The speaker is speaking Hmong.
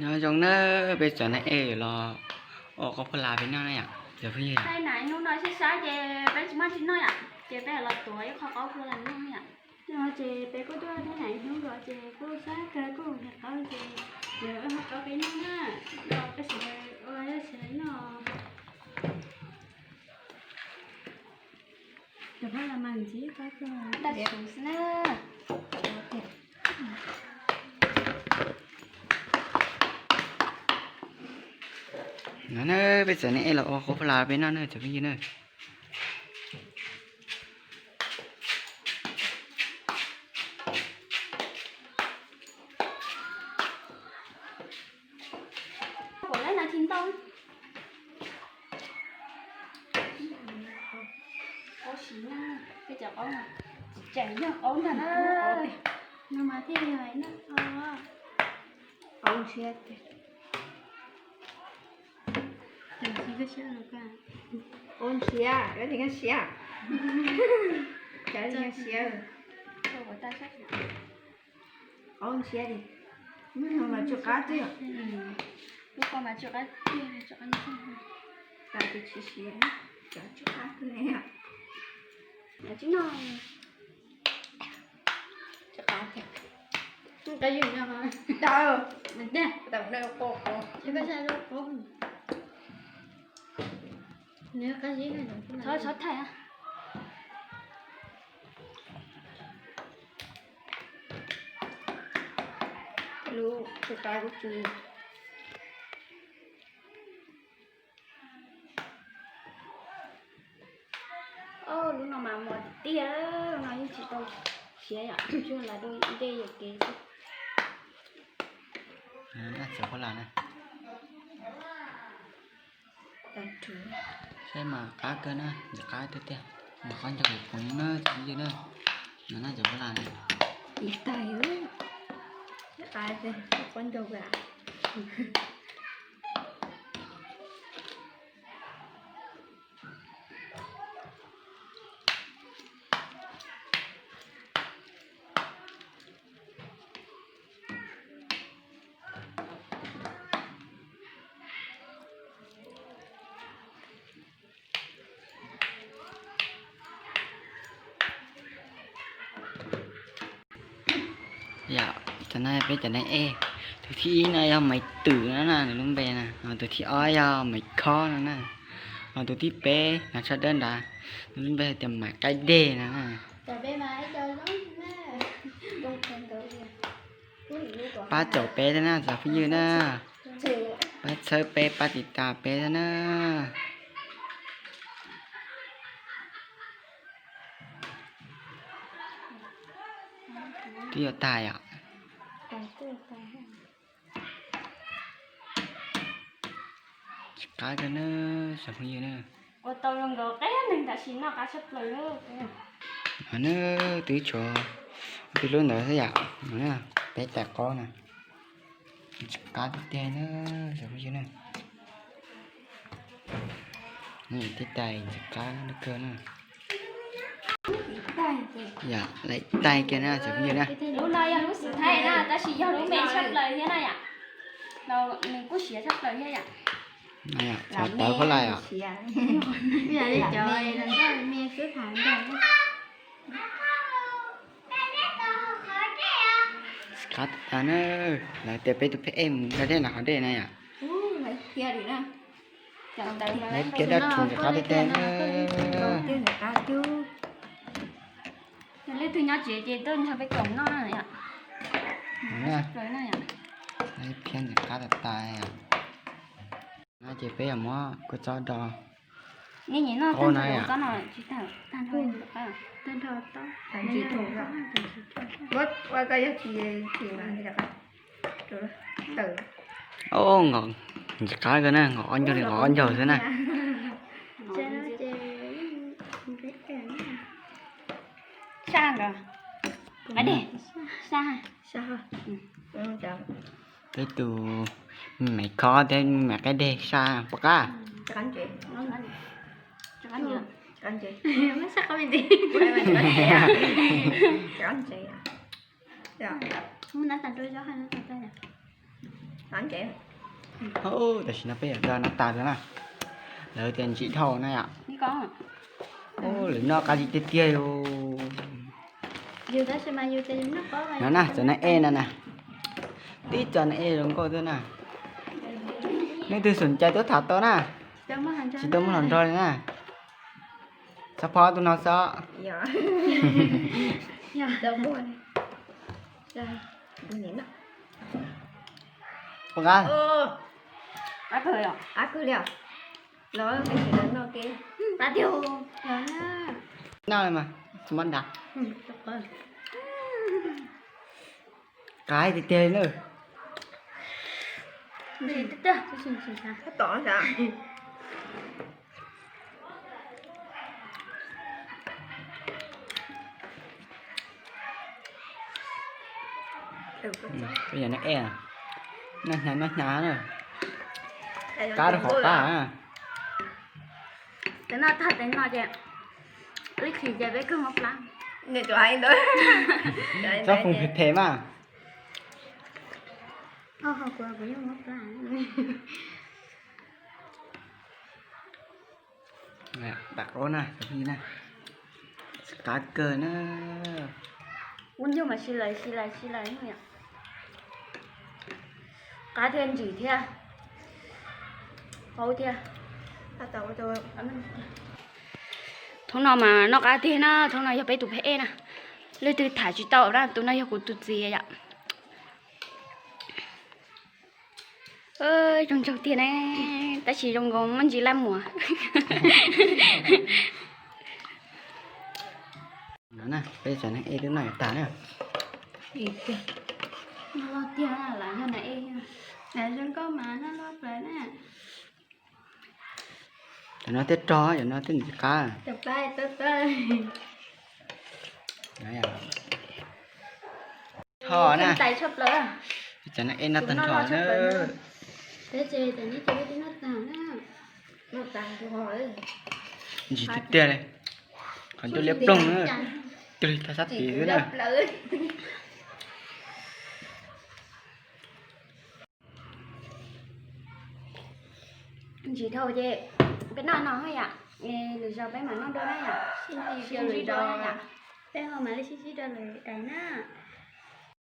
Nyob zoo na, peb txawm nai ej los ua qaub phuaj las peb noj na yom. Hnub no sab sab ces peb tsis muaj tsi noj yom, ces peb los tuav ib qho qaub phuaj las noj yom. No ces peb kuj tuaj thab nam hnub los ces kuj sab kawg kuj nqhis qaub ces yuav ua qaub peb noj na, los peb sawv daws ua sawv daws noj. Cov phuaj las mas ntxim qab kawg. Daj xus xwb na. No na, peb txawm nai ej los ua qaub phuaj las peb noj na cov phooj ywg na. Kuv lawv no tsis ntau. Qaub siav na, peb cov qaub no tseem yog qaub ntag na. No mas thiaj li hais na. Qaub siab tiag. Qaub siab, koj tsis nkag siab. Cov nkag siab. Qaub siab li. Lub no mas tsw qab tiag. Lub ko mas tsw qab tiag, tsw qab ntxhab. Tam tus tsis siav, cov tsw qab tiag ne. Tsis no. Tsw qab tiag. Qab yus no. Tau. Tau no qo qo. Tsis koj saib lub qub. Nws qab zib no. Txhob txhob thaij. Lub tsw qab kuj tsw. Lub no mas mos tiag, lub no yeej tsis tau siav yom, tsuas lam dua ntej yuam kev xwb. Cov phuaj las na. Saib mas qab kawg na, ntxim qab tiag tiag. Mas qab ncaug pem poov na cov phooj ywg na. No na cov phuaj las na. Ib tais, qab ncaug. Yom, cov no peb cov nai ej, tus thib ib no yog Maiv Twm no na, nws lub npe na, ho tus thib ob yog Maiv Khob no na, ho tus thib peb no tshaj dawb nrad, nws lub npe hais tias Maiv Qaib Deg no na. Pab caum peb thiab na cov phooj ywg na, pab txhawb peb, pab tiv tas peb thiab na. Twb yuav tag yom. Tsis qab kawg na, cov phooj ywg na. Ua tau zoo nkauj qab neeg tam sim no qab tshaj plaws. Twb tshuav twb lub ntawd xwb yom, peb tais qaub na. Tsis qab tiag tiag na, cov phooj ywg na. Tib tais ntxim qab kawg na. Yom, laim tais kiag na cov phooj ywg na. Lub no yog lub xwm thaij na, tab sis yog lub me tshaj plaws thiab na yom. Nws kuj siav tshaj plaws thiab yom. Xov tawv phuaj las yom. Qab tas na, lawv tias peb tus pheb ej mus da dej nram hav dej na yom. Lawv tias dab tshua ntxim qab tiag tiag na. Leej twg nyob tsev ces tuaj nrog peb koom noj na yom. Phiab ntxim qab tas tas yom. No ces peb yuav muab kua txob do. Ua koj yog tsis Ntxim qab kawg na, nqos ob ncaug li nqos ob ncaug xwb na. Peb tus me Maiv Khob thiab me Maiv Qaib Deg saj puas qab? Tam sim no peb yuav noj tas lawm na. Lawv tias ntsim dhau na yom. Lawv noj qab zib tiag tiag. No na, cov nas ej no na. Tib cov nas ej zoo nkauj xwb na. Leej twg xom cai tuaj tham tau na. Tsis tau muaj hluas nraug li na. Txhob phob tus no xwb. Pom qab. Noj li mas, tsis muab nrad. Qab tiag tiag li na. Peb yog nas ej, noj hnyav noj hnyav na. Qab rau qhov qab. Tes noj tag tes no ces ib chim ces peb kawg mob plab. Txhob foom phem phem mas. Kuv yeej mob plab. Dam qaub na, qab kawg na. Ua nyuj mas si lawm si lawm si lawm. Qab thiab ntsim thiab. Qaub thiab. Thoob no mas noj qab tiag na, thoob no yog peb tus pheb ej na. Leej twg tham tsis tau na, tus no yog kuv tus txiv yom. Zoo nraug tiag ne, tab sis zoo nkaus muaj ntsis laj muas. No na, peb cov nas ej twb noj tas na. Noj loj tiag, lam yog nas ej. Zoo nkauj mas noj loj plaws na. Cov no thiaj rog, cov no thiaj ntxim qab. Tho na. Cov nas ej noj tag nrho na. Ntsim tiag tiag li. Qhov ncauj liab ploog na. Cuag li tag sab tid xwb na. Ntsim dhau ces peb noj no yom, lwm zaus peb mam noj dua na yom. Sib ntsib dua yom. Peb ho mam li sib ntsib dua lwm daim na.